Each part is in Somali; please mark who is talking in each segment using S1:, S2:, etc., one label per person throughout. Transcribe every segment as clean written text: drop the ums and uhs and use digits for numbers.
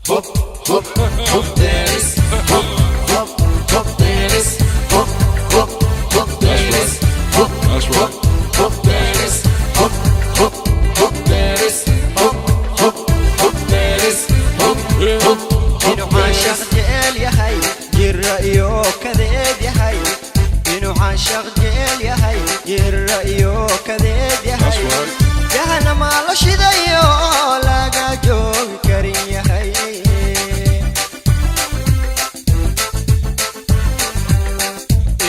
S1: Hop hop hop deriz. Hop hop hop deriz. Hop hop hop deriz. Hop
S2: That's right.
S1: hop hop deriz. Hop hop hop deriz. Hop hop hop deriz. Hop hop hop
S3: Inuu caashaq jecel yahay, jira iyo kadeed yahay. Inuu caashaq jecel yahay, jira iyo kadeed yahay.
S2: That's right.
S3: Jahanama la shidayo, laga joogi karin yahay.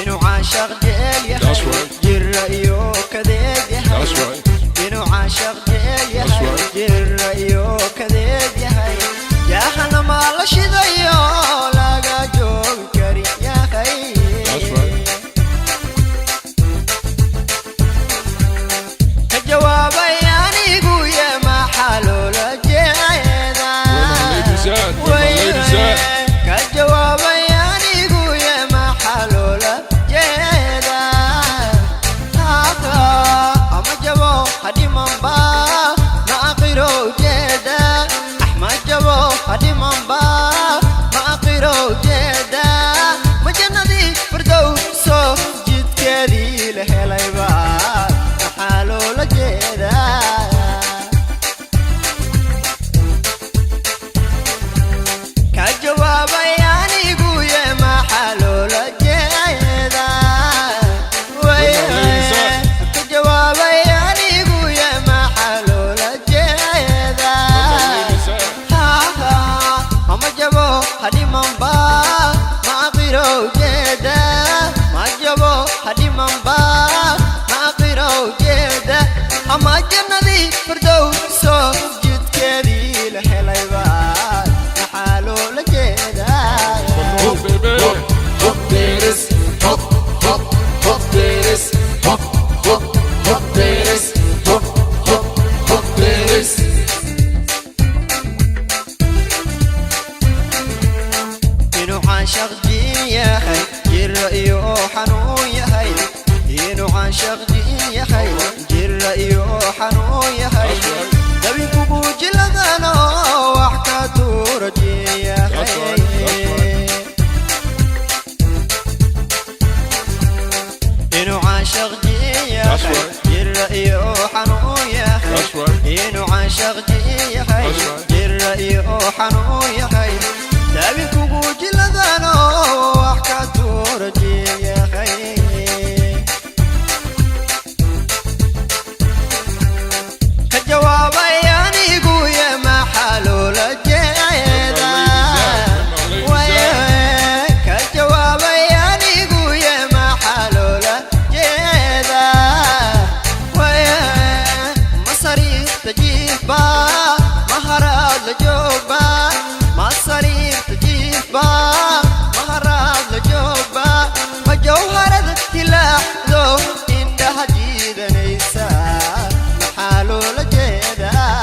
S3: Inuu caashaq jecel yahay,
S2: That's right.
S3: jira iyo kadeed yahay.
S2: That's right.
S3: Inuu caashaq jecel yahay,
S2: right.
S3: jira iyo kadeed yahay, jahanama la shidayo, laga joogi karin yahay.
S2: That's right.
S3: Ka jawaabay anigu ye, maxaa loola jeedaa?
S2: Where my ladies at? Where my ladies at?
S3: Ka jawaabay anigu ye, maxaa loola jeedaa? Ama jabo hadhimanba ma aqiro ujeeda, axma jabo hadhimanba ma aqiro ujeeda, ma jannadii Firdowso jidkeedii la helayba, maxaa loola jeedaa? Ka jawaabay anigu ye, maxaa loola jeedaa?
S2: Where my ladies at?
S3: Ka jawaabay anigu ye, maxaa loola jeedaa?
S2: Where my ladies at?
S3: Ama jabo hadhimanba ma aqiro ujeeda, ma jabo hadhimanba ma aqiro ujeeda, ama jannadii Firdowso jidkeedii la helayba, maxaa loola jeedaa?
S2: Come on, baby.
S1: Hop hop deriz. Hop hop hop deriz. Hop hop hop deriz. Hop hop hop deriz.
S3: Inuu caashaq jin yahay, jira iyo xanuun yahay. Inuu caashaq jin yahay, jira iyo xanuun yahay.
S2: That's right.
S3: Dabinkugu jiladano wax ka tuura jin yahay.
S2: That's right. That's right.
S3: Inuu caashaq jin
S2: That's
S3: yahay,
S2: right.
S3: jira iyo xanuun yahay.
S2: That's right.
S3: Inuu caashaq jin yahay,
S2: That's right.
S3: jira iyo xanuun yahay, dabinkugu jiladano wax ka tuura jin yahay. Ka jawaabay anigu ye, maxaa loola jeedaa?
S2: Where my ladies at?
S3: Ka jawaabay anigu ye, maxaa loola jeedaa? Ma sariirta jiifba, ma haraad la joogba? Ma sariirta jiifba, ma haraad la joogba? Ma jawharada hilaacdo indhaha jiidanaysa, maxaa loola jeedaa?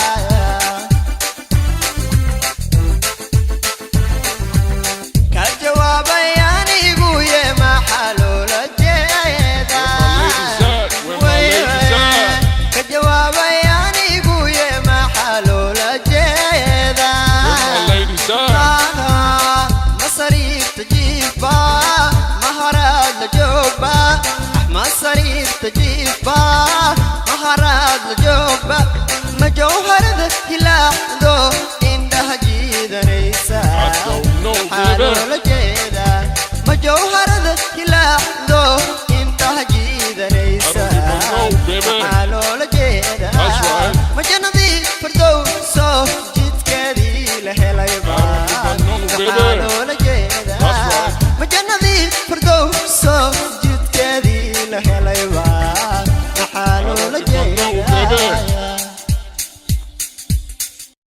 S3: Ka jawaabay anigu ye, maxaa loola jeedaa?
S2: Where my ladies at? Where my ladies at?
S3: Ka jawaabay anigu ye, maxaa loola jeedaa?
S2: Where my ladies at?
S3: Ma sariirta jiifba, ma haraad la joogba? Ma sariirta jiifba, ma haraad la joogba? Ma jawharada hilaacdo indhaha jiidanaysa,
S2: I don't know,
S3: maxaa
S2: baby.
S3: loola